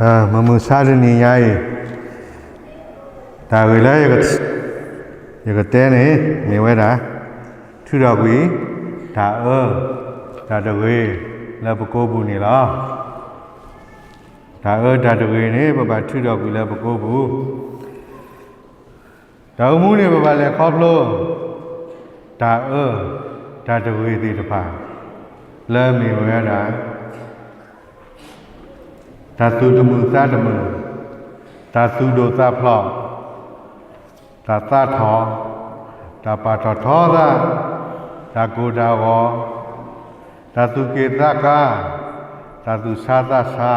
မုၢ်မဆါတနံၤညါအံၤ, တၢ်ဂ့ၢ်လၢ ယကတဲန့ၣ် မ့ၢ်ဝဲဒၣ် ထုးထီၣ်ကွံာ် တၢ်အၢ တၢ်တဂ့ၤ လၢပကိာ်ပူၤန့ၣ်လီၤ. တၢ်အၢတၢ်တဂ့ၤန့ၣ် ပဘၣ်ထုးထီၣ်ကွံာ်လၢပကိာ်ပူၤ တၢ်အိၣ်မူန့ၣ် ပဘၣ်လဲၤခီဖျိ တၢ်အၢ တၢ်တဂ့ၤသ့ၣ်တဖၣ် လၢမ့ၢ်ဝဲဒၣ် တၢ်သူၣ်တမုာ်သးတမုာ်, တၢ်သူၣ်ဒိၣ်သးဖျိး, တၢ်သးထီၣ်, တၢ်ပာ်ထီၣ်ထီသး, တၢ်ကိၢ်တၢ်ဂီၤ, တၢ်သူၣ်က့ၣ်သးကါ, တၢ်သူၣ်ဆါသးဆါ,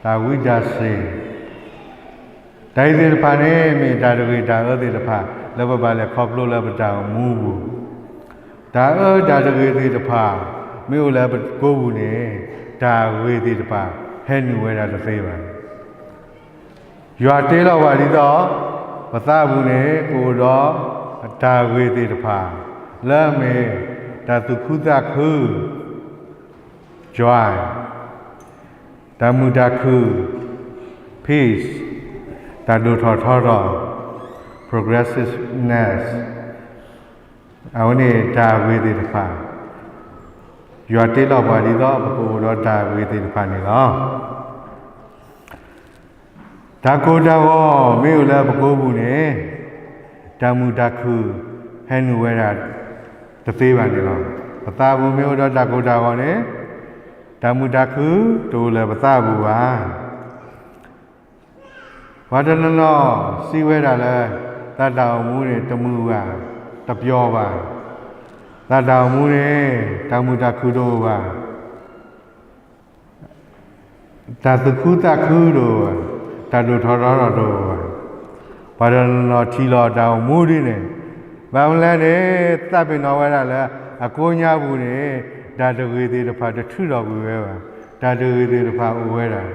တၢ်ဝံတၢ်စ့ၤ တၢ်အံၤသ့ၣ်တဖၣ်န့ၣ် မ့ၢ်တၢ်တဂ့ၤတၢ်အၢသ့ၣ်တဖၣ် လၢပဘၣ်လဲၤခီဖျိလၢပတၢ်အိၣ်မူပူၤ, တၢ်အၢတၢ်တဂ့ၤသ့ၣ်တဖၣ် မ့ၢ်အိၣ်လၢပကိာ်ပူၤန့ၣ် တၢ်ဂ့ၤသ့ၣ်တဖၣ် ဟဲနုာ်ဝဲဒၣ်တသ့ဘၣ်. ယွၤတ့လီၤပှၤဒ်သိး ပသးပူၤန့ၣ် ကအိၣ်ဒီး တၢ်ဂ့ၤသ့ၣ်တဖၣ် လၢအမ့ၢ် တၢ်သူၣ်ခုသးခု joy, တၢ်မုာ်တၢ်ခု peace, တၢ်ဒိၣ်ထီၣ်ထီထီၣ် progressiveness, အဝဲန့ၣ်တၢ်ဂ့ၤသ့ၣ်တဖၣ် ယွၤတ့လီၤပှၤဒ်သိး ပကအိၣ်ဒီးတၢ်ဂ့ၤသ့ၣ်တဖၣ်န့ၣ်လီၤ. တၢ်ကိၢ်တၢ်ဂီၤ မ့ၢ်အိၣ်လၢပကိာ်ပူၤန့ၣ် တၢ်မုာ်တၢ်ခု ဟဲနုာ်ဝဲဒၣ်တသ့ဘၣ်န့ၣ်လီၤ. ပသးပူၤမ့ၢ်အိၣ်ဒီးတၢ်ကိၢ်တၢ်ဂီၤန့ၣ် တၢ်မုာ်တၢ်ခု တအိၣ်လၢပသးပူၤဘၣ်. ပှၤတနီၤနီၤ စံးဝဲဒၣ်လၢ သးတၢ်အိၣ်မူန့ၣ် တမုာ်ဘၣ်, တပျီၤဘၣ်, သးတၢ်အိၣ်မူန့ၣ် တၢ်မုာ်တၢ်ခုတအိၣ်ဘၣ်, တၢ်သူၣ်ခုသးခုတအိၣ်ဘၣ်, တၢ်ဒိၣ်ထီၣ်ထီထီၣ်တအိၣ်ဘၣ်. ပှၤတနီၤနီၤထံၣ်လီၤတၢ်အိၣ်မူဒ်န့ၣ်, ဘၣ်မနုၤလဲၣ်န့ၣ် သးပ့ၤနီၣ်ဝဲဒၣ်လၢ အကိးညါပူၤန့ၣ် တၢ်တဂ့ၤသ့ၣ်တဖၣ်တထုးထီၣ်ကွံာ်ဝဲဘၣ်, တၢ်တဂ့ၤသ့ၣ်တဖၣ်အိၣ်ဝဲဒၣ်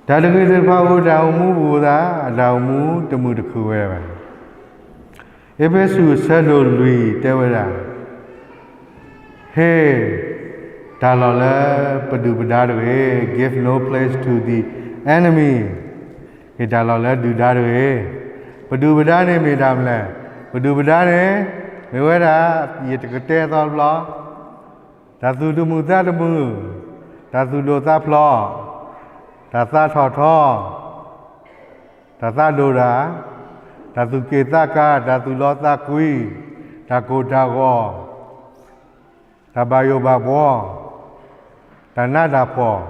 တၢ်တဂ့ၤသ့ၣ်တဖၣ်အိၣ်တၢ်အိၣ်မူပူၤသး, အတၢ်အိၣ်မူတမုာ်တခုဝဲဘၣ်. အ့းဖ့းစူးအဆၢဒိၣ်လွံၢ်တဲဝဲဒၣ်, ဟ့ၣ်တၢ်လီၢ်လၢပဒုၣ်ပဒါတဂ့ၤ, give no place to the enemy, ဟ့ၣ်တၢ်လီၢ်လၢဒုၣ်ဒါတဂ့ၤ. ပဒုၣ်ပဒါန့ၣ်မ့ၢ်တၢ်မနုၤလဲၣ်, ပဒုၣ်ပဒါန့ၣ် မ့ၢ်ဝဲဒၣ် ယတကတဲအသီတဘျီ တၢ်သူၣ်တမုာ်သးတမုာ်, တၢ်သူၣ်ဒိၣ်သးဖျိး, တၢ်သးထီၣ်ထီ, တၢ်သးဒိၣ်တၢ်, တၢ်သူၣ်က့ၣ်သးကါ, တၢ်သူၣ်လီသးကွံ, တၢ်ကိၢ်တၢ်ဂီၤ, တၢ်ဘၣ်ယိၣ်ဘၣ်ဘှီ, တၢ်နးတၢ်ဖှီၣ်,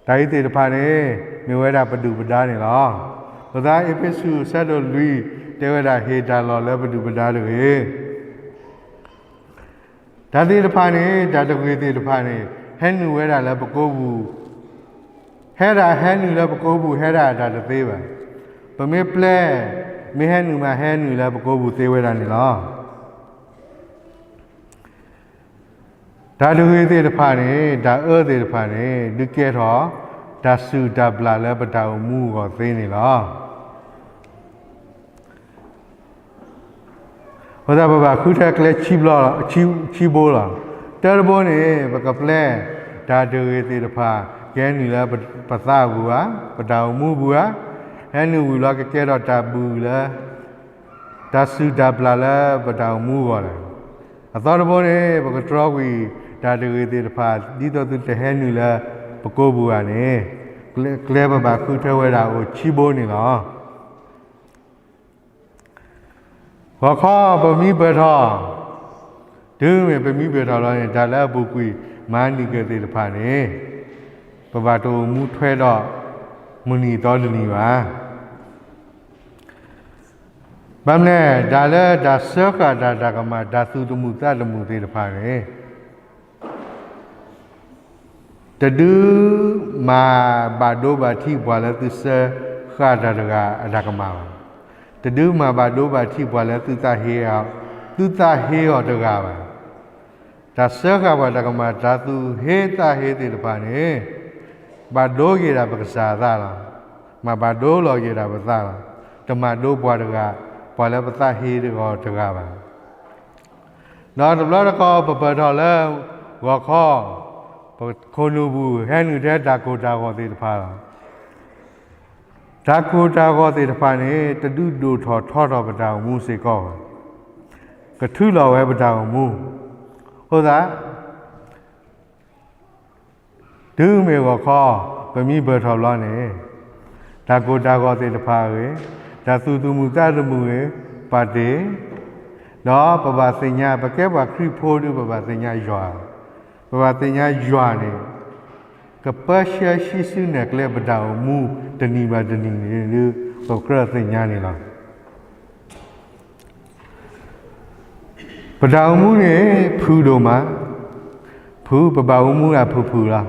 တၢ်အံၤသ့ၣ်တဖၣ်န့ၣ် မ့ၢ်ဝဲဒၣ်ပဒုၣ်ပဒါန့ၣ်လီၤ. ပသးအ့းဖ့းစူးအဆၢဒိၣ်လွံၢ် တဲဝဲဒၣ်ဟ့ၣ်တၢ်လီၢ်လၢပဒုၣ်ပဒါတဂ့ၤ. တၢ်သ့ၣ်တဖၣ်န့ၣ် တၢ်တဂ့ၤသ့ၣ်တဖၣ်န့ၣ် ဟဲနုာ်ဝဲဒၣ်လၢပကိာ်ပူၤ, ဟဲဒၣ်ဟဲနုာ်လၢပကိာ်ပူၤ ဟဲဒၣ်တၢ်တသ့ဘၣ်. ပမ့ၢ်ပျဲ, မ့ၢ်ဟဲနုာ်မး ဟဲနုာ်လၢပကိာ်ပူၤသ့ဝဲဒၣ်န့ၣ်လီၤ. တၢ်တဂ့ၤသ့ၣ်တဖၣ်န့ၣ် တၢ်အၢသ့ၣ်တဖၣ်န့ၣ် ဒုးကဲထီၣ် တၢ်စုၣ်တၢ်ဘျၣ်လၢပတၢ်အိၣ်မူအဂီၢ်သ့န့ၣ်လီၤ. အဃိသတး ပဘၣ်ဃုထၢကျဲခံဘိလီၤ. တၢတဘိန့ၣ် ပကပျဲ တၢ်တဂ့ၤသ့ၣ်တဖၣ် ကဟဲနုာ်လၢပသးပူၤဧါ, ပတၢ်အိၣ်မူပူၤဧါ, ဟဲနုာ်ဝံၤလီၤကကဲထီၣ်တၢ်ဘုၣ်လၢ တၢ်စုၣ်တၢ်ဘျၣ်လၢပတၢ်အိၣ်မူအဂီၢ်လဲၣ်. အသီတဘိန့ၣ် ပကတြီကွံာ်တၢ်တဂ့ၤသ့ၣ်တဖၣ် ဒ်သိးသုတဟဲနုာ်လၢပကိာ်ပူၤဧါန့ၣ် ကျဲပဘၣ်ဃုထၢဝဲဒၣ်အိၣ်ခံဘိန့ၣ်လီၤ. ဂီၤခီပမံပၢၢ်ထီၣ်, တုၤမ့ၢ်ပမံပၢၢ်ထီၣ်လီၤန့ၣ် တၢ်လၢအပူၤကွံာ်မၤနံၣ်က့ၤသ့ၣ်တဖၣ်န့ၣ် ပဘၣ်တအိၣ်မူထွဲဒီး မုၢ်နံၤသီတနံၤဘၣ်. ဘၣ်မနုၤလဲၣ် တၢ်လၢတၢ်စၢဃာ်တၢ်တၢ်ကမၣ် တၢ်သူၣ်တမုာ်သးတမုာ်သ့ၣ်တဖၣ်န့ၣ် တဒုးမၤဘၣ်ဒိဘၣ်ထံးပှၤလၢသုစၢဃာ်တၢ်တဂၤအတၢ်ကမၣ်ဘၣ်. တဒုးမၤဘၣ်ဒိဘၣ်ထံးပှၤလၢသုသးဟ့အီၤ, သုသးဟ့အီၤတဂၤဘၣ်. တၢ်စၢဃာ်ပှၤတၢ်ကမၣ် တၢ်သူၣ်ဟ့သးဟ့သ့ၣ်တဖၣ်န့ၣ် ဘၣ်ဒိက့ၤဒၣ်ပကစၢ်အသးလီၤ. မၤဘၣ်ဒိလီၤက့ၤဒၣ်ပသးလီၤ. တမၤဒိပှၤတဂၤ, ပှၤလၢပသးဟ့အီၤတဂၤဘၣ်. ဒီးတဘျီတခီၣ်ပပၢၢ်ထီၣ်လၢဂီၤခီ, ပခိၣ်နူာ်ပူၤဟဲနုာ်ထဲတၢ်ကိၢ်တၢ်ဂီၤသ့ၣ်တဖၣ်လီၤ. တၢ်ကိၢ်တၢ်ဂီၤသ့ၣ်တဖၣ်န့ၣ် တဒုးဒိၣ်ထီၣ်ထီထီၣ်ပတၢ်အိၣ်မူစ့ၢ်ကီးဘၣ်. ကထုးလီၤဝဲပတၢ်အိၣ်မူ. အဃိသတး တုၤမ့ၢ်ဂီၤခီ ပမ့ၢ်ဘၢၣ်ထီၣ်ဘျီန့ၣ် တၢ်ကိၢ်တၢ်ဂီၤသ့ၣ်တဖၣ်အဂ့ၢ်, တၢ်သူၣ်သုၣ်မုာ်သးသုၣ်မုာ်အဂ့ၢ် ပာ်တ့ၢ်, ဒီးပဘၣ်သ့ၣ်ညါ ပကဲပှၤခရံာ်ဖိဒီး ပဘၣ်သ့ၣ်ညါယွၤ, ပဘၣ်သ့ၣ်ညါယွၤန့ၣ် ကပၢဆှၢဆံစုနဲၣ်ကျဲပတၢ်အိၣ်မူ တနံၤဘၣ်တနံၤန့ၣ်ဒီး ပကြၢးသ့ၣ်ညါန့ၣ်လီၤ. ပတၢ်အိၣ်မူန့ၣ် ဖုၣ်ဒိၣ်မး, ဖုၣ် ပဘၣ်အိၣ်မူအဖုၣ်ဖုၣ်လီၤ.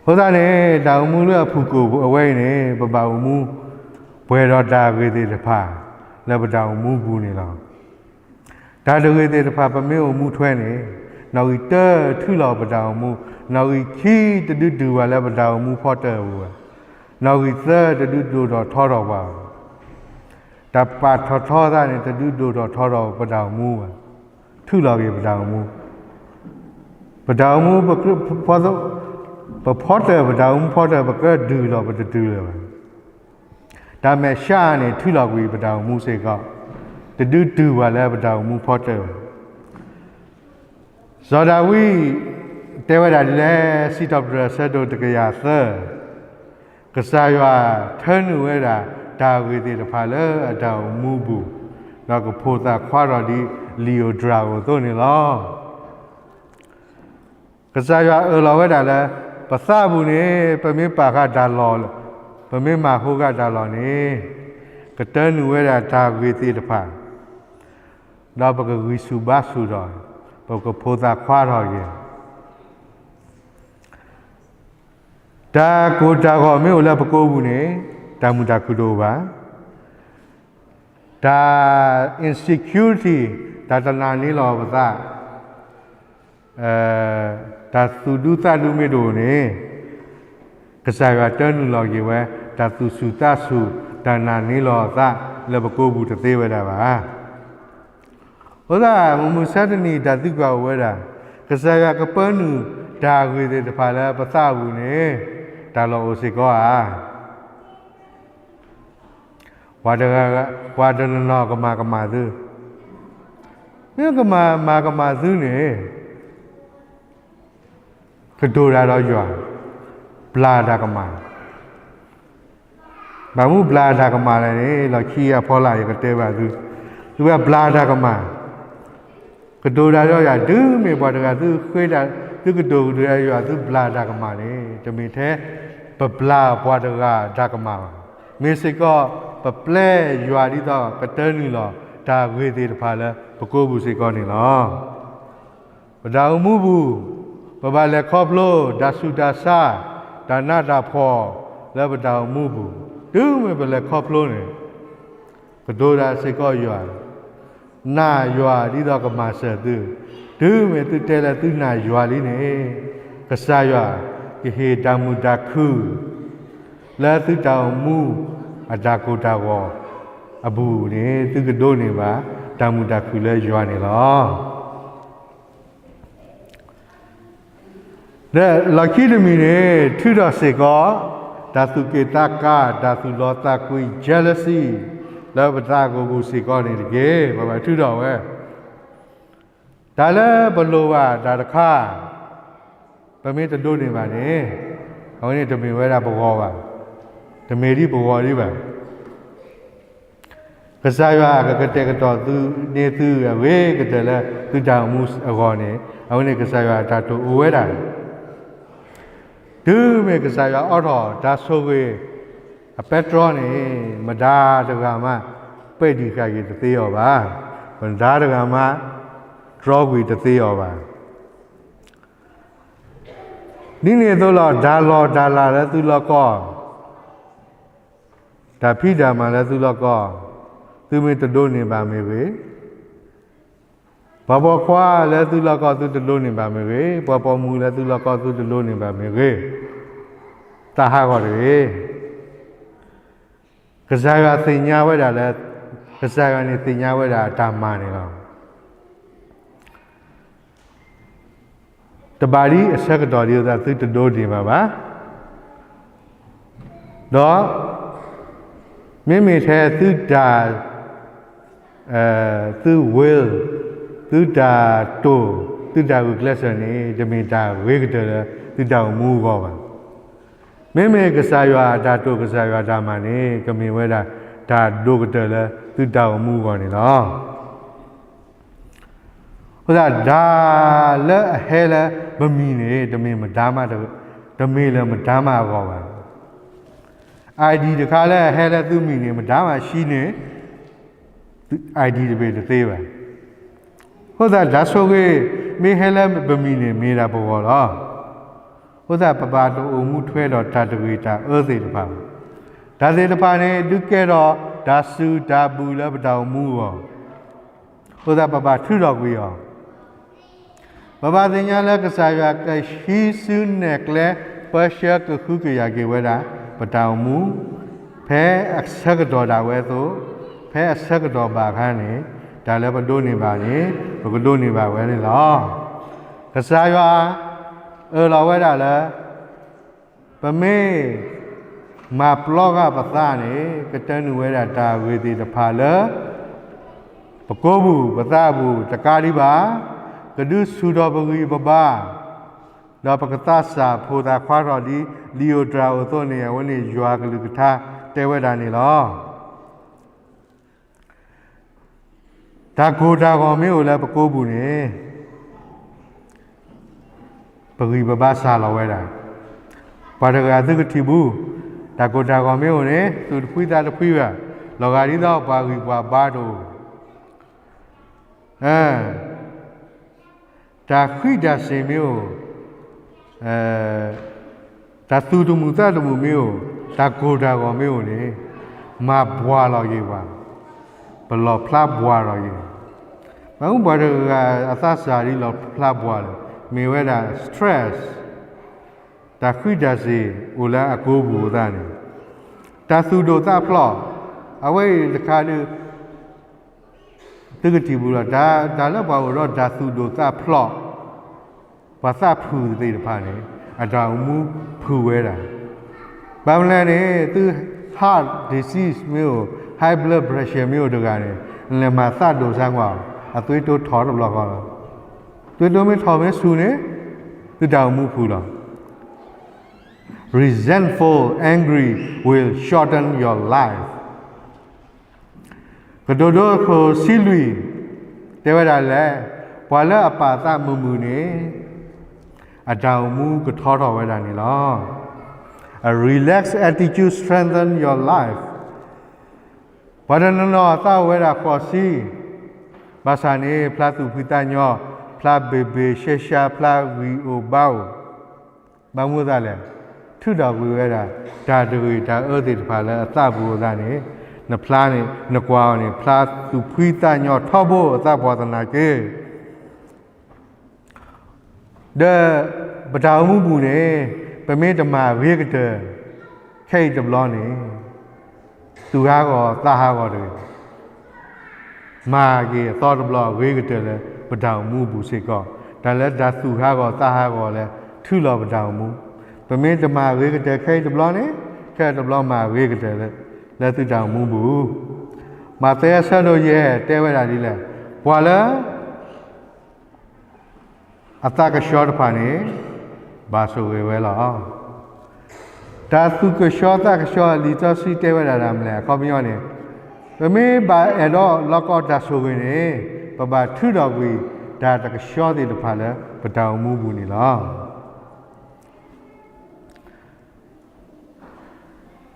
အဃိသတးန့ၣ် တၢ်အိၣ်မူလၢအဖုၣ်ကိာ်အဝဲအံၤန့ၣ် ပဘၣ်အိၣ်မူ ပှဲၤဒီးတၢ်ဂ့ၢ်သ့ၣ်တဖၣ် လၢပတၢ်အိၣ်မူပူၤန့ၣ်လီၤ. တၢ်တဂ့ၢ်သ့ၣ်တဖၣ် ပမ့ၢ်အိၣ်မူထွဲန့ၣ် နီၣ်ဂံၢ်တၢထုးလီၤပတၢ်အိၣ်မူ, နီၣ်ဂံၢ်ခံတဒုးတုၤဘၣ်လၢပတၢ်အိၣ်မူဖီတၢၢ်အပူၤဘၣ်, နီၣ်ဂံၢ်သၢတဒုးဒိၣ်ထီၣ်ထီထီၣ်ပှၤဘၣ်. တၢ်ပာ်ထီၣ်ထီသးန့ၣ် တဒုးဒိၣ်ထီၣ်ထီထီၣ်ပတၢ်အိၣ်မူဘၣ်, ထုးလီၤက့ၤပတၢ်အိၣ်မူ, ပတၢ်အိၣ်မူ ပဖီတၢၢ် ပတၢ်အိၣ်မူဖီတၢၢ် ပကြၢးဒုးလီၤ ပတတုၤလၢၤဘၣ်. တၢ်မဲာ်ဆှးန့ၣ် ထုးလီၤကွံာ်ပတၢ်အိၣ်မူစ့ၢ်ကီး, တဒုးတုၤဘၣ်လၢပတၢ်အိၣ်မူဖီတၢၢ်ဘၣ်. စီၤဒၤဝံး တဲဝဲဒၣ်ဒ်လဲၣ်, စံးထီၣ်ပတြၢၤအဆၢဒိၣ်တကယၤသၢ, ကစၢ်ယွၤထၢနုာ်ဝဲဒၣ် တၢ်ဂ့ၢ်သ့ၣ်တဖၣ်လၢအတၢ်အိၣ်မူပူၤ, ဒီးကဖိသၣ်ခွါထီၣ်ဒ်လံာ်ဧိၤဒြၣ်ဧိၤအသိးန့ၣ်လီၤ. ကစၢ်ယွၤအၢၣ်လီၤဝဲဒၣ်လၢ ပသးပူၤန့ၣ် ပမ့ၢ်ပာ်ဃာ်တၢ်လီၢ်, ပမ့ၢ်မၤဟူဃာ်တၢ်လီၢ်န့ၣ် ကတၢနုာ်ဝဲဒၣ်တၢ်ဂ့ၢ်သ့ၣ်တဖၣ်, ဒီးပကဂံၢ်ဆူၣ်ဘါဆူၣ်ထီၣ်, ပကဖိသၣ်ခွါထီၣ်က့ၤ တၢ်ကိၢ်တၢ်ဂီၤမ့ၢ်အိၣ်လၢပကိာ်ပူၤန့ၣ် တၢ်မုာ်တၢ်ခုၣ်တအိၣ်ဘၣ်. တၢ် insecurity တၢ်တနာ်န့ၢ်လီၤပသး, တၢ်သူၣ်ဒူသးဒူမ့ၢ်တအိၣ်န့ၣ် ကစၢ်ယွၤတၢနုာ်လီၤက့ၤဝဲ တၢ်သူၣ်ဆူၣ်သးဆူၣ် တၢ်နာ်န့ၢ်လီၤသးလၢပကိာ်ပူၤတသ့ဝဲဒၣ်ဘၣ်. အဃိသတး မုၢ်မဆါတနံၤတၢ်သံကွၢ်အိၣ်ဝဲဒၣ်, ကစၢ်ယွၤကပၢနုာ်တၢ်ဂ့ၢ်သ့ၣ်တဖၣ်လၢပသးပူၤန့ၣ် တၢ်လီၢ်အိၣ်စ့ၢ်ကီးဧါ. ပှၤတဂၤ, ပှၤတနီၤနီၤကမၤကမၣ်သု, မ့ၢ်ကမၤမၤကမၣ်သုန့ၣ် ကတိၤတၢ်ဒီးယွၤ, ဘျါတၢ်ကမၣ်. ဘၣ်မနုၤဘျါတၢ်ကမၣ်လဲၣ်န့ၣ် လီၢ်ခံအဖီလာ်ယကတဲဘၣ်သု, သုဝဲဘျါတၢ်ကမၣ်, ကတိၤတၢ်ဒီးယွၤ, တုၤမ့ၢ်ပှၤတဂၤသုဃ့တၢ်, သုကတိၤကတိၤယွၤ သုဘျါတၢ်ကမၣ်န့ၣ် တမ့ၢ်ထဲပဘျါပှၤတဂၤတၢ်ကမၣ်ဘၣ်. မ့ၢ်စ့ၢ်ကီး ပပျဲယွၤဒ်သိးကတၢနုာ်လီၤတၢ်ဂ့ၢ်သ့ၣ်တဖၣ်လၢပကိာ်ပူၤစ့ၢ်ကီးန့ၣ်လီၤ. ပတၢ်အိၣ်မူပူၤ, ပဘၣ်လဲၤခီဖျိ တၢ်ဆူးတၢ်ဆါ, တၢ်နးတၢ်ဖှီၣ်လၢပတၢ်အိၣ်မူပူၤ, တုၤမ့ၢ်ပလဲၤခီဖျိန့ၣ် ကတိၤတၢ်စ့ၢ်ကီးယွၤ, နာ်ယွၤဒ်သိးကမၤစၢၤသု, တုၤမ့ၢ်သုတဲလၢသုနာ်ယွၤလံန့ၣ် ကစၢ်ယွၤကဟ့ၣ်တၢ်မုာ်တၢ်ခုၣ် လၢသုတၢ်အိၣ်မူအတၢ်ကိၢ်တၢ်ဂီၤအပူၤန့ၣ် သုကဒိးန့ၢ်ဘၣ် တၢ်မုာ်တၢ်ခုၣ်လၢယွၤန့ၣ်လီၤ. ဒီးလီၢ်ခံတမံၤန့ၣ် ထုးထီၣ်စ့ၢ်ကီး တၢ်သူၣ်က့ၣ်သးကါ တၢ်သူၣ်လီသးကွံ jealousy လၢပသးကံၢ်ပူၤစ့ၢ်ကီးန့ၣ်တက့ၢ်. ပဘၣ်ထုးထီၣ်ဝဲ တၢ်လၢပလိၣ်ဘၣ်တၢ်တခါ ပမ့ၢ်တဒိးန့ၢ်ဘၣ်န့ၣ် အဝဲန့ၣ်တမ့ၢ်ဝဲဒၣ်ပဂီၢ်ဘၣ်, တမ့ၢ်ဒ်ပဂီၢ်ဒံးဘၣ်. ကစၢ်ယွၤကကတဲာ်ကတီၤသုန့ၢ်သုအဂ့ၤကတၢၢ်လၢသုတၢ်အိၣ်မူအဂီၢ်န့ၣ် အဝဲန့ၣ်ကစၢ်ယွၤအတၢ်တိာ်အိၣ်ဝဲဒၣ် တုၤမ့ၢ်ကစၢ်ယွၤအိးထီၣ်တၢ်ဆိၣ်ဂ့ၤအပဲတြီန့ၣ် မတၤတဂၤမး ပဲာ်ဒံးဃာ်က့ၤတသ့အီၤဘၣ်. မတၤတဂၤမး တြီကွံာ်တသ့အီၤဘၣ်. ဒ်န့ၣ်အသိးလီၤ တၢ်လီၢ်တၢ်လၤလၢသုလီၢ်ကီၢ်, တၢ်ဖံးတၢ်မၤလၢသုလီၢ်ကီၢ်, သုမ့ၢ်တဒိးန့ၢ်ဘၣ်မ့ၢ်ဂ့ၤ, ပှၤပိာ်ခွါလၢသုလီၢ်ကီၢ်သုတဒိးန့ၢ်ဘၣ်မ့ၢ်ဂ့ၤ, ပှၤပိာ်မုၣ်လၢသုလီၢ်ကီၢ်သုတဒိးန့ၢ်ဘၣ်မ့ၢ်ဂ့ၤ, သးဟးဂီၤတဂ့ၤ. ကစၢ်ယွၤသ့ၣ်ညါဝဲဒၣ်လၢ, ကစၢ်ယွၤန့ၣ်သ့ၣ်ညါဝဲဒၣ်တၢ်မၤန့ၣ်လီၤ. တဘၣ်ဒ်အဆၢကတီၢ်ဒ်သိးသုတဒိးန့ၢ်ဘၣ်ဘၣ်. ဒီး မ့မ့ၢ်ထဲသုတၢ် သု will, သုတၢ်တိာ်, သုတၢ်ဂုာ်ကျဲးစၢးန့ၣ် တမ့ၢ်တၢ်ဂ့ၤကတၢၢ်လၢသုတၢ်အိၣ်မူအဂီၢ်ဘၣ်. မ့မ့ၢ်ကစၢ်ယွၤအတၢ်တိာ် ကစၢ်ယွၤအတၢ်မၤန့ၣ် ကမ့ၢ်ဝဲဒၣ်တၢ်ဒိၣ်ကတၢၢ်လၢသုတၢ်အိၣ်မူအဂီၢ်န့ၣ်လီၤ. အဃိသတး တၢ်လၢအဟဲလၢပမံၤန့ၣ် တမ့ၢ်မတၤမး, တမ့ၢ်လၢမတၤမးအဂီၢ်ဘၣ်. ID တခါလၢအဟဲလၢသုမံၤန့ၣ် မတၤမးဆှံန့ၣ် ID တဘ့ၣ်တသ့ဘၣ်. အဃိသတး တၢ်ဆိၣ်ဂ့ၤမ့ၢ်ဟဲလၢပမံၤန့ၣ် မ့ၢ်ဒၣ်ပဂီၢ်လီၤ. အဃိသတး ပဘၣ်တအိၣ်မူထွဲဒီးတၢ်တဂ့ၤတၢ်အၢသ့ၣ်တဖၣ်ဘၣ်. တၢ်သ့ၣ်တဖၣ်န့ၣ် ဒုးကဲထီၣ်တၢ်စုၣ်တၢ်ဘုၣ်လၢပတၢ်အိၣ်မူအဂီၢ်. အဃိသတး ပဘၣ်ထုးထီၣ်ကွံာ်အီၤ. ပဘၣ်သ့ၣ်ညါလၢကစၢ်ယွၤကဟံးစုနဲၣ်ကျဲ ပၢဆှၢကဟုကယာ်က့ၤဝဲဒၣ် ပတၢ်အိၣ်မူ ဖဲအဆၢကတီၢ်ဒၣ်ဝဲအသိး, ဖဲအဆၢကတီၢ်ဘၣ်အခါန့ၣ် တၢ်လၢပဒိးန့ၢ်ဘၣ်န့ၣ် ပကဒိးန့ၢ်ဘၣ်ဝဲန့ၣ်လီၤ. ကစၢ်ယွၤအၢၣ်လီၤဝဲဒၣ်လၢ ပမ့ၢ်မၤပျီဃာ်ပသးန့ၣ် ကတၢၢ်နုာ်ဝဲဒၣ်တၢ်ဂ့ၤသ့ၣ်တဖၣ်လၢ ပကိာ်ပူၤ ပသးပူၤတကးဒံးဘၣ်, ကဒုးဆူၣ်ထီၣ်ပဂံၢ်ပဘါ, ဒီးပကသးစၢ်ဖိသၣ်ခွါထီၣ်ဒ်လံာ်ဧိၤတြၤဧိၤအသိးန့ၣ် အဝဲန့ၣ်ယွၤကလုၢ်ကထါတဲဝဲဒၣ်န့ၣ်လီၤ. တၢ်ကိၢ်တၢ်ဂီၤမ့ၢ်အိၣ်လၢပကိာ်ပူၤန့ၣ် ပဂံၢ်ပဘါစၢ်လီၤဝဲဒၣ်. ပှၤတဂၤသုကထံၣ်ဘူး, တၢ်ကိၢ်တၢ်ဂီၤမ့ၢ်အိၣ်န့ၣ် သူၣ်တဖှံသးတဖှံဘၣ်, လီၤဂာ်ဒ်သိးပှၤဂံၢ်ပှၤဘါတအိၣ် တၢ်ဃံးတၢ်စ့ၤမ့ၢ်အိၣ်, တၢ်သူၣ်တမုာ်သးတမုာ်မ့ၢ်အိၣ်, တၢ်ကိၢ်တၢ်ဂီၤမ့ၢ်အိၣ်န့ၣ် မၤဘှၢ်လီၤက့ၤပှၤ, ပလီၣ်ဖျါဘှၢ်လီၤက့ၤ. မ့ၢ်ပှၤတဂၤအသးစၢ်ဒ်လီၣ်ဖျါဘှၢ်လၢ မ့ၢ်ဝဲဒၣ် stress, တၢ်ဃံးတၢ်စ့ၤအိၣ်လၢအကိာ်ပူၤအသးန့ၣ်, တၢ်သူၣ်ဒိၣ်သးဖျိး, အဝဲအံၤတခါဒုး သုကထံၣ်ဘူးလီၤ, တၢ်လၢပှၤအိၣ်ဒီးတၢ်သူၣ်ဒိၣ်သးဖျိး, ပှၤသးဖုၣ်သ့ၣ်တဖၣ်န့ၣ် အတၢ်အိၣ်မူဖုၣ်ဝဲဒၣ်. ဘၣ်မနုၤလဲၣ်န့ၣ် သု heart disease မ့ၢ်အိၣ်, high blood pressure မ့ၢ်အိၣ်တဂၤန့ၣ် နလဲၤမၤသးဒိၣ်ဆါကွၢ်, အသွ့တိထီၣ်တဘျီဃီလီၤ. သွ့တိမ့ၢ်ထီၣ်မ့ၢ်ဆူၣ်န့ၣ် သုတၢ်အိၣ်မူဖုၣ်လီၤ. Resentful, angry will shorten your life. ကတိၤဒိအခိၣ်ဆံလွံၢ် တဲဝဲဒၣ်လဲၣ်, ပှၤလၢအပာ်သးမုာ်မုာ်န့ၣ် အတၢ်အိၣ်မူကထီထီၣ်ဝဲဒၣ်န့ၣ်လီၤ. A relaxed attitude strengthen your life. ပှၤတနီၤနီၤသးအိၣ်ဝဲဒၣ်ဃိးဆံ, ဘၣ်ဆၣ်န့ၣ် ဖျါသူၣ်ဖှံသးညီ, ဖျါဘ့ၣ်ဘ့ၣ်ရှဲရှါ, ဖျါဂံၢ်အိၣ်ဘါအိၣ် ဘၣ်မနုၤအဃိသတးလဲၣ်, ထုးထီၣ်ကွံာ်ဝဲဒၣ် တၢ်တဂ့ၤတၢ်အၢသ့ၣ်တဖၣ်လၢအသးပူၤအဃိသတးန့ၣ်, နဖျါန့ၣ် နကွၢ်အီၤန့ၣ် ဖျါသူၣ်ဖှံသးညီထီဘိအသးပှၢ်သနာ်က့ ဒီးပတၢ်အိၣ်မူပူၤန့ၣ် ပမ့ၢ်တမၤဂ့ၤကတၢၢ် ခဲအံၤတဘျီန့ၣ် သူၣ်ဟးဂီၤသးဟးဂီၤတဂ့ၤ. မၤက့ၤအသီတဘျီအဂ့ၤကတၢၢ်လၢပတၢ်အိၣ်မူအပူၤစ့ၢ်ကီး, တၢ်လၢတၢ်သူၣ်ဟးဂီၤသးဟးဂီၤလၢ ထုးလီၤပတၢ်အိၣ်မူ, ပမ့ၢ်တမၤဂ့ၤကတၢၢ်ခဲအံၤတဘျီန့ၣ် ခဲအံၤတဘျီမၤဂ့ၤကတၢၢ်လၢ လၢသုတၢ်အိၣ်မူပူၤ. မးသဲအဆၢဒိၣ်ယဲၢ်တဲဝဲဒၣ်ဒ်လဲၣ်, ပှၤလၢ အသးကဆှီတဖၣ်န့ၣ် ဘၣ်ဆိၣ်ဂ့ၤဝဲလီၤ. တၢ်သူၣ်ကဆှီသးကဆှီလံာ်စီဆှံတဲဝဲဒၣ်ဒ်လဲၣ်, အခီပညီန့ၣ် ပမ့ၢ်ဘၣ်အဲၣ်ဒိးလီၢ်ကီၢ်တၢ်ဆိၣ်ဂ့ၤန့ၣ် ပဘၣ်ထုးထီၣ်ကွံာ်တၢ်တကဆှီသ့ၣ်တဖၣ်လၢပတၢ်အိၣ်မူပူၤန့ၣ်လီၤ.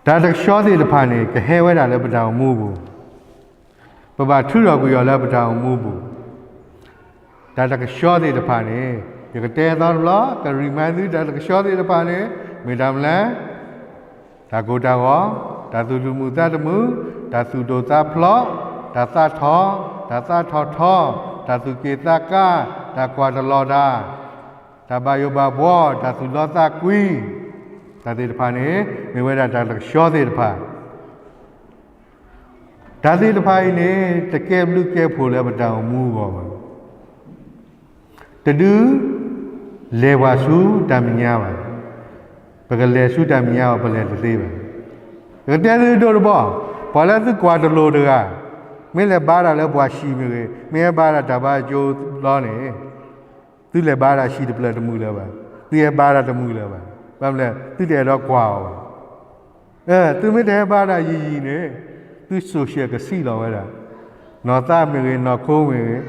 တၢ်တကဆှီသ့ၣ်တဖၣ်န့ၣ် ကဟဲဝဲဒၣ်လၢပတၢ်အိၣ်မူပူၤ, ပဘၣ်ထုးထီၣ်ကွံာ်အီၤလၢပတၢ်အိၣ်မူပူၤ. တၢ်တကဆှီသ့ၣ်တဖၣ်န့ၣ် ယကတဲအသီတဘျီ က remind သု တၢ်တကဆှီသ့ၣ်တဖၣ်န့ၣ် မ့ၢ်တၢ်မနုၤလဲၣ်, တၢ်ကိၢ်တၢ်ဂီၤ, တၢ်သူၣ်တမုာ်သးတမုာ်, တၢ်သူၣ်ဒိၣ်သးဖျိး, တၢ်သးထီၣ်, တၢ်သးထီၣ်ထီ, တၢ်သူၣ်က့ၣ်သးကါ, တၢ်ကွၢ်တလီၤတၢ်, တၢ်ဘၣ်ယိၣ်ဘၣ်ဘှီ, တၢ်သူၣ်လီသးကွံ, တၢ်သ့ၣ်တဖၣ်န့ၣ် မ့ၢ်ဝဲဒၣ်တၢ်တကဆှီသ့ၣ်တဖၣ်. တၢ်သ့ၣ်တဖၣ်အံၤန့ၣ် တကဲဘျုးကဲဖှိၣ်လၢပတၢ်အိၣ်မူအဂီၢ်ဘၣ်. တဒု လဲၤပှၤဆူတၢ်မဲာ်ညါဘၣ်. ပကလဲၤဆူတၢ်မဲာ်ညါအီၤ ပလဲၤတသ့ဘၣ်. ပကတဲသုဒိၣ်တဘီ, ပှၤလၢသုကွၢ်တလိာ်တဂၤ, မ့ၢ်လဲၤဘါတၢ်လၢပှၤဆံးမ့ၢ်ဂ့ၤ, မ့ၢ်ဟဲဘါတၢ်တၢ်ဘါကၠိလီၤန့ၣ်, သုလဲၤဘါတၢ်ဆံးတဖျၢၣ်တမုာ်လၢၤဘၣ်, သုဟဲဘါတၢ်တမုာ်လၢၤဘၣ်. ဘၣ်မနုၤလဲၣ်, သုတအဲၣ်ဒိးကွၢ်အီၤဘၣ်. သုမ့ၢ်တဟဲဘါတၢ်ယံာ်ယံာ်န့ၣ်, သု social ကဆံးလီၤဝဲဒၣ်, နီၢ်သးမ့ၢ်ဂ့ၤ, နီၢ်ခိမ့ၢ်ဂ့ၤ,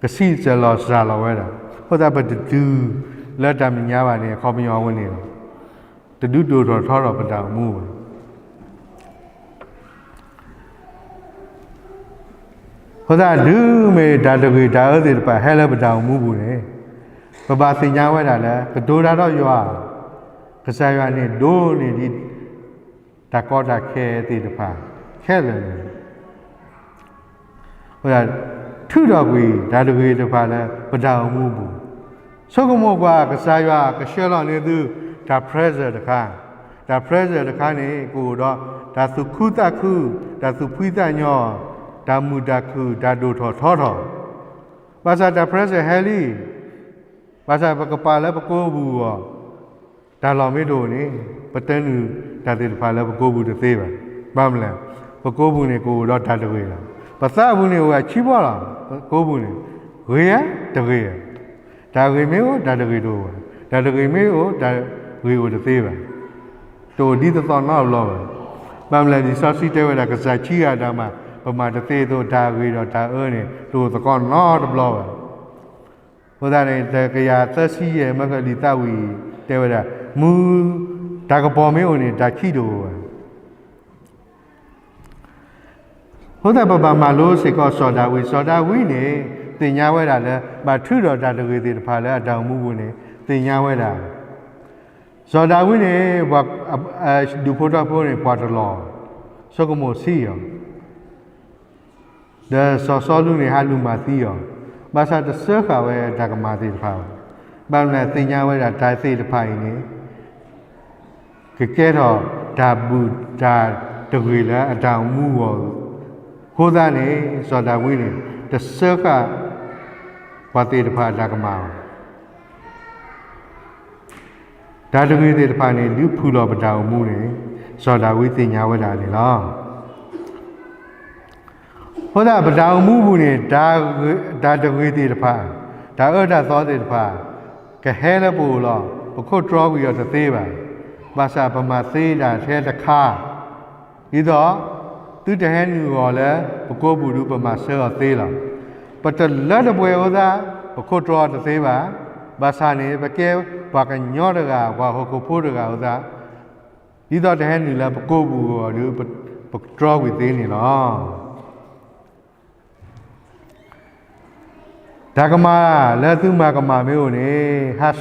ကဆံးစၢၤလီၤစှၤလီၤဝဲဒၣ်. အဃိသတး ပတတုၤလၢတၢ်မဲာ်ညါဘၣ်န့ၣ် အခီပညီအဝဲန့ၣ်လီၤ. တဒုးဒိၣ်ထီၣ်ထီထီၣ်ပတၢ်အိၣ်မူဘၣ်. အဃိသတး တုၤမ့ၢ်တၢ်တဂ့ၤတၢ်အၢသ့ၣ်တဖၣ်ဟဲလၢပတၢ်အိၣ်မူပူၤန့ၣ်, ပဘၣ်သ့ၣ်ညါဝဲဒၣ်လၢ ကတိၤတၢ်ဒီးယွၤ, ကစၢ်ယွၤန့ၣ်ဒိးန့ၢ်ဒံး တၢ်ကီတၢ်ခဲသ့ၣ်တဖၣ်ခဲလၢာ်န့ၣ်, အဃိသတးထုးထီၣ်ကွံာ်တၢ်တဂ့ၤတဖၣ်လၢပတၢ်အိၣ်မူပူၤ, ဆိကမိၣ်ကွၢ် ကစၢ်ယွၤကဆှၢလီၤန့ၢ်သု တၢ် present တခါ, တၢ် present တခါန့ၣ် ကအိၣ်ဒီးတၢ်သူၣ်ခုသးခု, တၢ်သူၣ်ဖှံသးညီ, တၢ်မုာ်တၢ်ခုၣ်, တၢ်ဒိၣ်ထီၣ်ထီထီၣ်, ဘၣ်ဆၣ်တၢ် present ဟဲလံ, ဘၣ်ဆၣ်ပကပာ်လၢပကိးပူၤအီၤ, တၢ်လီၢ်မ့ၢ်တအိၣ်န့ၣ်, ပတနုာ်တၢ်သ့ၣ်တဖၣ်လၢပကိးပူၤတသ့ဘၣ်. ဘၣ်မနုၤလဲၣ်, ပကိးပူၤန့ၣ် ကအိၣ်ဒီးတၢ်တဂ့ၤလီၤ. ပသးပူၤန့ၣ်အိၣ်ဝဲဆံးဘီလီၤ. ပကိးပူၤန့ၣ် ဂ့ၤဧါ, တဂ့ၤဧါ, တၢ်ဂ့ၤမ့ၢ်အိၣ် တၢ်တဂ့ၤတအိၣ်ဘၣ်, တၢ်တဂ့ၤမ့ၢ်အိၣ် တၢ်ဂ့ၤအိၣ်တသ့ဘၣ်. တအိၣ်ဒ်သိးသိးနီတဘျီဘၣ်. ဘၣ်မနုၤလဲၣ်, လံာ်စီဆှံတဲဝဲဒၣ် ကစၢ်ဆံးဂ့ၤအတၢ်မၤ, ပမၤတသ့အသိး တၢ်ဂ့ၤဒီးတၢ်အၢန့ၣ် တအိၣ်သကိးနီတဘျီဘၣ်. အဃိသတးန့ၣ် တကယၤသၢဆံယဲၢ် မၢကလံာ်သးဝံၣ်အံၤ တဲဝဲဒၣ်, မူတၢ်ကပီၤမ့ၢ်အိၣ်န့ၣ် တၢ်ခံးတအိၣ်ဘၣ်. အဃိသတး ပဘၣ်မၤလိစ့ၢ်ကီးစီၤဒၤဝံး, စီၤဒၤဝံးန့ၣ် သ့ၣ်ညါဝဲဒၣ်လၢ ဘၣ်ထုးထီၣ်တၢ်တဂ့ၤသ့ၣ်တဖၣ်လၢအတၢ်အိၣ်မူပူၤန့ၣ် သ့ၣ်ညါဝဲဒၣ်. စီၤဒၤဝံးန့ၣ် ပှၤ ဒူၣ်ဖိထၢဖိန့ၣ် ကွၢ်တလီၤ, ဆိကမိၣ်ဆံးအီၤ ဒီးစီၤစီလူးန့ၣ် ဟးလူၤမၤသံအီၤ, ဘၣ်ဆၣ်တစၢဃာ်ဝဲတၢ်ကမၣ်သ့ၣ်တဖၣ်ဘၣ်. ဘၣ်မနုၤလဲၣ်, သ့ၣ်ညါဝဲဒၣ်တၢ်သ့ၣ်တဖၣ်အံၤန့ၣ် ကကဲထီၣ်တၢ်ဘူၣ်တၢ်တဂ့ၤလၢအတၢ်အိၣ်မူအဂီၢ်, အဃိသတးန့ၣ် စီၤဒၤဝံးန့ၣ် တစၢဃာ်ပှၤသ့ၣ်တဖၣ်တၢ်ကမၣ်ဘၣ်. တၢ်တဂ့ၤသ့ၣ်တဖၣ်န့ၣ် ဒုးဖုၣ်လီၤပတၢ်အိၣ်မူန့ၣ် စီၤဒၤဝံးသ့ၣ်ညါဝဲဒၣ်န့ၣ်လီၤ. အဃိသတး ပတၢ်အိၣ်မူပူၤန့ၣ် တၢ်တဂ့ၤသ့ၣ်တဖၣ်, တၢ်အၢတၢ်သီသ့ၣ်တဖၣ် ကဟဲလၢပအိၣ်လီၤ. ပခိးတြီကွံာ်အီၤတသ့ဘၣ်. ဘၣ်ဆၣ်ပမၤသ့ဒၣ်ထဲတခါ, ဒ်သိး သုတဟဲနုာ်အီၤလၢပကိာ်ပူၤဒီး ပမၤဆၢအီၤသ့လီၤ. ပတလၢတပှဲၤအဃိသတး ပခိးတြီအီၤတသ့ဘၣ်. ဘၣ်ဆၣ်န့ၣ် ပကဲပှၤကညီတဂၤ, ပှၤဟီၣ်ခိၣ်ဖိတဂၤအဃိသတး, ဒ်သိးတဟဲနုာ်လၢပကိာ်ပူၤအဂီၢ်ဒီး ပတြီကွံာ်သ့န့ၣ်လီၤ. တၢ်ကမၣ်လၢသုမၤကမၣ်မ့ၢ်အိၣ်န့ၣ်,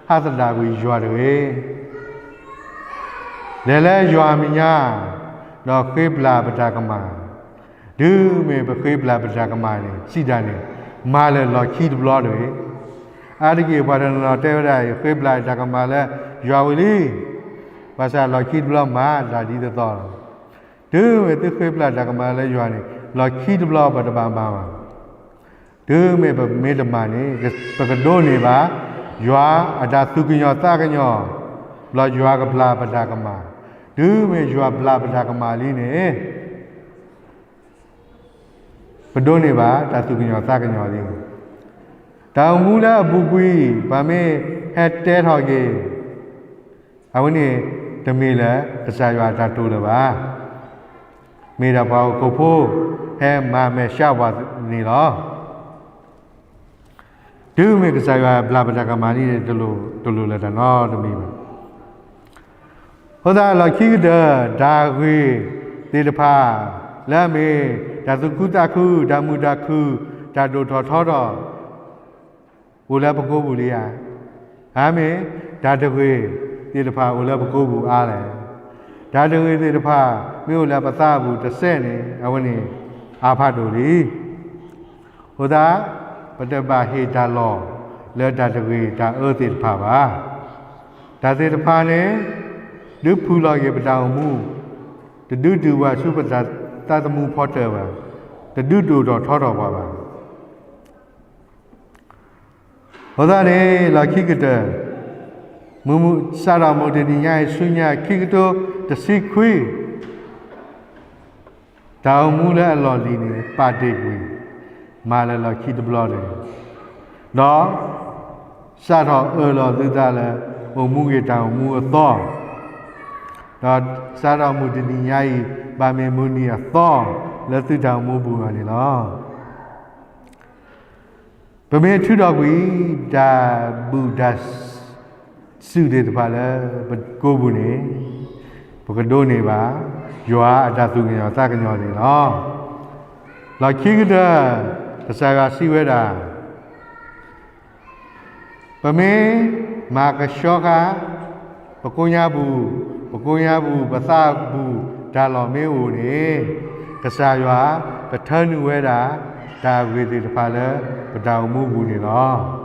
ဟးသဒၣ်ကွံာ်ယွၤတဂ့ၤ. လဲၤလၢယွၤအမဲာ်ညါ, ဒီးဃ့ပျၢ်ပတၢ်ကမၣ်. တုၤမ့ၢ်ပဃ့ပျၢ်ပတၢ်ကမၣ်န့ၣ် စံးတၢ်န့ၣ်, မၤလၢာ်လီၢ်ခံတဘျီတဂ့ၤ. အါတက့ၢ်ပှၤတနီၤနီၤတဲဝဲဒၣ်, ယဃ့ပျၢ်တၢ်ကမၣ်လၢယွၤဝံၤလံ. ဘၣ်ဆၣ်လီၢ်ခံတဘျီမၤတၢ်ဒ်သိးသိးလီၤ. တုၤမ့ၢ်သုဃ့ပျၢ်တၢ်ကမၣ်လၢယွၤန့ၣ်, လီၢ်ခံတဘျီပတဘၣ်မၤဘၣ်. တုၤမ့ၢ်ပမ့ၢ်တမၤန့ၣ်, ပကဒိးန့ၢ်ဘၣ် ယွၤအတၢ်သူၣ်ကညီၤသးကညီၤ, ဘျီယွၤကပျၢ်ပတၢ်ကမၣ်. တုၤမ့ၢ်ယွၤပျၢ်ပတၢ်ကမၣ်လံန့ၣ် ပဒိးန့ၢ်ဘၣ်တၢ်သူၣ်ကညီၤသးကညီၤလံ. တၢ်အိၣ်မူလၢအပူၤကွံာ် ပှၤမ့ၢ်ဟဲတဲထီၣ်က့ၤ, အဝဲန့ၣ်တမ့ၢ်လၢကစၢ်ယွၤအတၢ်တိာ်လၢၤဘၣ်. မ့ၢ်ဒၣ်ပှၤဟီၣ်ခိၣ်ဖိ ဟဲမၤမဲာ်ဆှးပှၤန့ၣ်လီၤ. တုၤမ့ၢ်ကစၢ်ယွၤပျၢ်ပတၢ်ကမၣ်လံန့ၣ် တလိၣ်လၢတၢ်နီတမံၤဘၣ်. အဃိသတးလီၢ်ခံကတၢၢ် တၢ်ဂ့ၤသ့ၣ်တဖၣ် လၢအမ့ၢ်တၢ်သူၣ်ခုသးခု, တၢ်မုာ်တၢ်ခုၣ်, တၢ်ဒိၣ်ထီၣ်ထီထီၣ် အိၣ်လၢပကိာ်ပူၤလံဧါ. အမ့ၢ်တၢ်တဂ့ၤသ့ၣ်တဖၣ်အိၣ်လၢပကိာ်ပူၤအါလဲၣ်. တၢ်တဂ့ၤသ့ၣ်တဖၣ် မ့ၢ်အိၣ်လၢပသးအပူၤတစဲးန့ၣ် အဝဲန့ၣ်အါဖးဒိၣ်လံ. အဃိသတး ပတဘၣ်ဟ့ၣ်တၢ်လီၢ်လၢတၢ်တဂ့ၤတၢ်အၢသ့ၣ်တဖၣ်ဘၣ်. တၢ်သ့ၣ်တဖၣ်န့ၣ် ဒုးဖုၣ်လီၤက့ၤပတၢ်အိၣ်မူ, တဒုးတုၤပှၤဆူပတၢ်သးသမူဖီတၢၣ်ဘၣ်, တဒုးဒိၣ်ထီၣ်ထီထီၣ်ပှၤဘၣ်. အဃိသတးန့ၣ် လီၢ်ခံကတၢၢ် မုၢ်မုၢ် စးထီၣ်မုၢ်တနံၤညါအံၤ ဆူညါခံကထိတဆံခွံ တၢ်အိၣ်မူလၢအလီၢ်လံၤန့ၣ် ပာ်တ့ၢ်ကွံာ် မၤလၢလီၢ်ခံတဘျီန့ၣ်, ဒီး စးထီၣ်အၢၣ်လီၤသုသးလၢ အိၣ်မူက့ၤတၢ်အိၣ်မူအသီ, ဒီးစးထီၣ်မုၢ်တနံၤညါအံၤ ဘၣ်မ့ၢ်မုၢ်နံၤအသီ လၢသုတၢ်အိၣ်မူပူၤအဂီၢ်န့ၣ်လီၤ. ပမ့ၢ်ထုးထီၣ်ကွံာ် တၢ်ဘူၣ်တၢ်စူၣ်သ့ၣ်တဖၣ်လၢပကိာ်ပူၤန့ၣ်, ပကဒိးန့ၢ်ဘၣ် ယွၤအတၢ်သူၣ်ကညီၤသးကညီၤန့ၣ်လီၤ. လီၢ်ခံကတၢၢ် ကစၢ်ယွၤစံးဝဲဒၣ် ပမ့ၢ်မၤကဆှီဃာ် ပကိညါပူၤ, ပကိညါပူၤ ပသးပူၤ တၢ်လီၢ်မ့ၢ်အိၣ်န့ၣ်, ကစၢ်ယွၤကထၢနုာ်ဝဲဒၣ် တၢ်အဂ့ၤသ့ၣ်တဖၣ်လၢ ပတၢ်အိၣ်မူပူၤန့ၣ်လီၤ.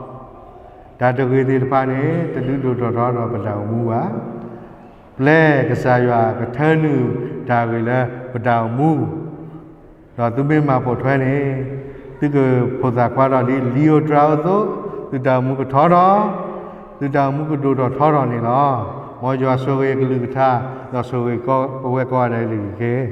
တၢ်တဂ့ၤသ့ၣ်တဖၣ်န့ၣ် တဒုးဒိၣ်ထီၣ်ထီထီၣ်ပတၢ်အိၣ်မူဘၣ်. ပျဲကစၢ်ယွၤကထၢနုာ်တၢ်ဂ့ၤလၢပတၢ်အိၣ်မူ ဒီးသုမ့ၢ်မၤပိာ်ထွဲန့ၣ်, သုကဖိသၣ်ခွါထီၣ်ဒ်လံာ်ဧိၤတြၤဧိၤအသိး, သုတၢ်အိၣ်မူကထီထီၣ်, သုတၢ်အိၣ်မူကဒိၣ်ထီၣ်ထီထီၣ်န့ၣ်လီၤ. မ်ယွၤဆိၣ်ဂ့ၤကလုၢ်ကထါ, ဒီးဆိၣ်ဂ့ၤပဝဲကိးဂၤဒဲးတက့ၢ်.